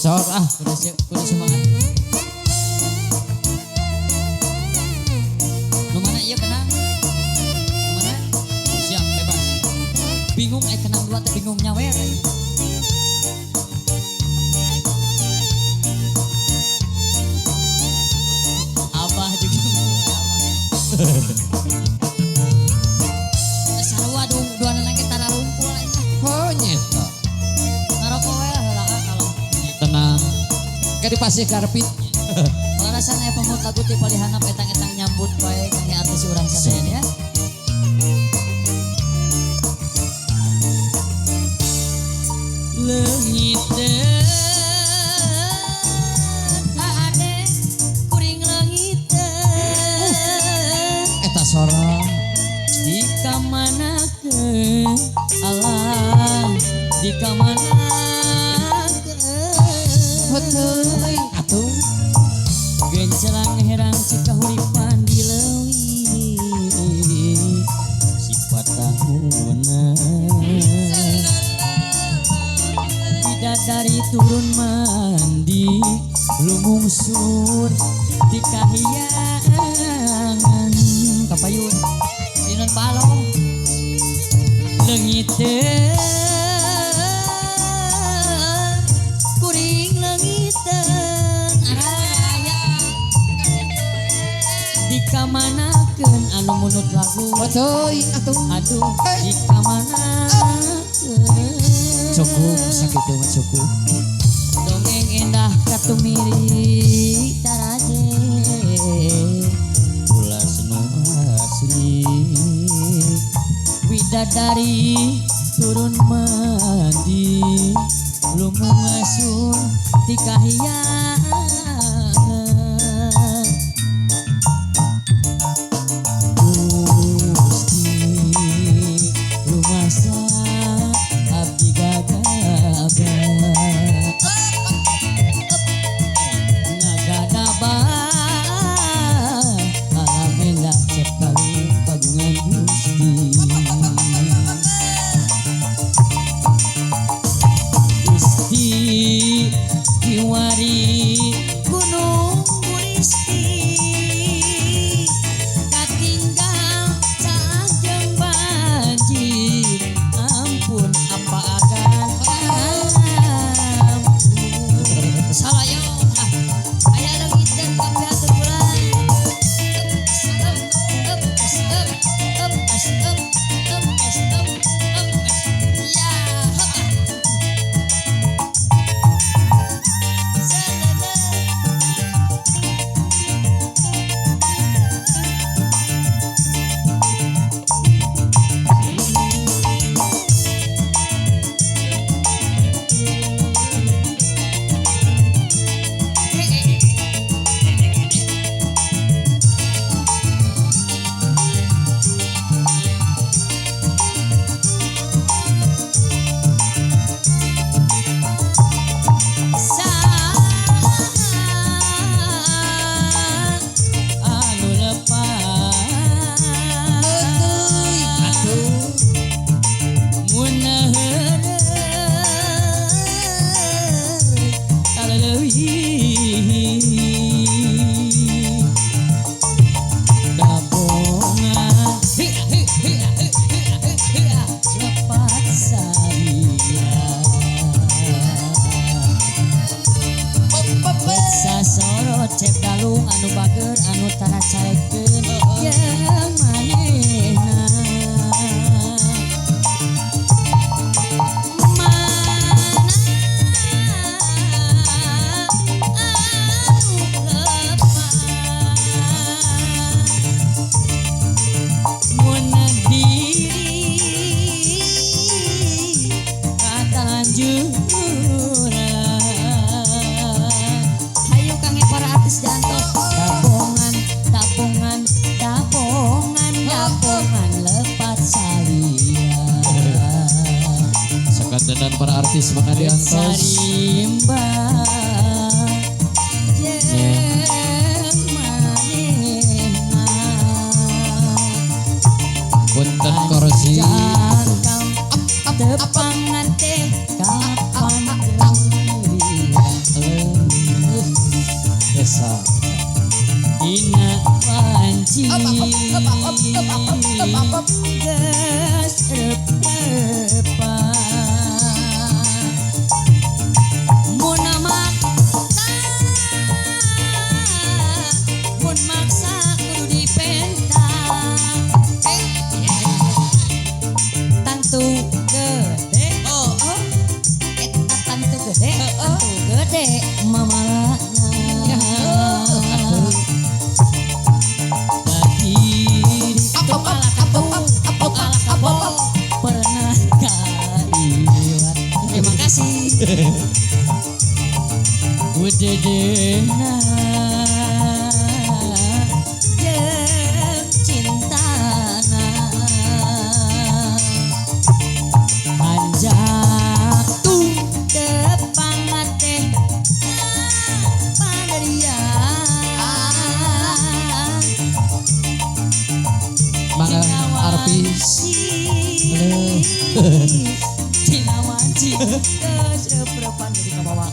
Sok ah, kudu semangat. Nu mana ieu kenang? Nu mana? Siap, bebas. Bingung kenang dua teh bingung nyawer. Abah juga. Sarua dua lagi tara rumpul aing. Oh nyeta. Ngarokok we lah heula kalau. Tenang. Kayak di pasir karpet. Kalau rasanya pemut lagu ti palihanap etang-etang nyambut bae kangge artis urang sadayana ya. Leungit ade kuring leungit eta sora dikamanakeun alah dikamanakeun heuteung atuh gencelang herang cikahuripan di leuwi sifat tahuna bidadari turun mandi lumungsur di kahyangan kapayun payunan balong leungit kuring leungiteun araya dikamanakeun anu munut lagu heuteung atuh aduh dikamanakeun cukup sakitu mah cukup dongeng endah katumiri daraje ulas nu asli widadari turun mandi lumungasun ti kahyangan Gusti rumasa abdi gagabah ngagadabah alam endah cep kagungan Gusti Gusti kiwari gunung Gusti katinggal caah jeung banjir ampun apa agan salah yo ah aya leungit dan kapihatur bulan up up up up up up up up ya hop. Anu lepat heuteung atuh mun heureuy kaleuwih dabongan lepat saria sasoro cep dalung anu bager anu tara carekeun jeung manehna mana anu lepat mun diri katalanjuran hayu kangge para artis jantos dabongan dabongan dabongan dabongan lepat salia sakantenan para artis mangga diantos sarimba jeung manehna punten korsi tepangan teh kapan Janji geus rep-repan. Mun maksa, mun maksa kudu dipenta. Tangtu gede. Oh, oh. Eta tangtu gede, tangtu gede mamalana. Berdiri ala kapok, pernah kaliwat. Terima kasih. Udedena jeung cintana hanjak tung depang teh padarian. Mangga Arpis. Cinawanci geus rep-repan jadi kabawa.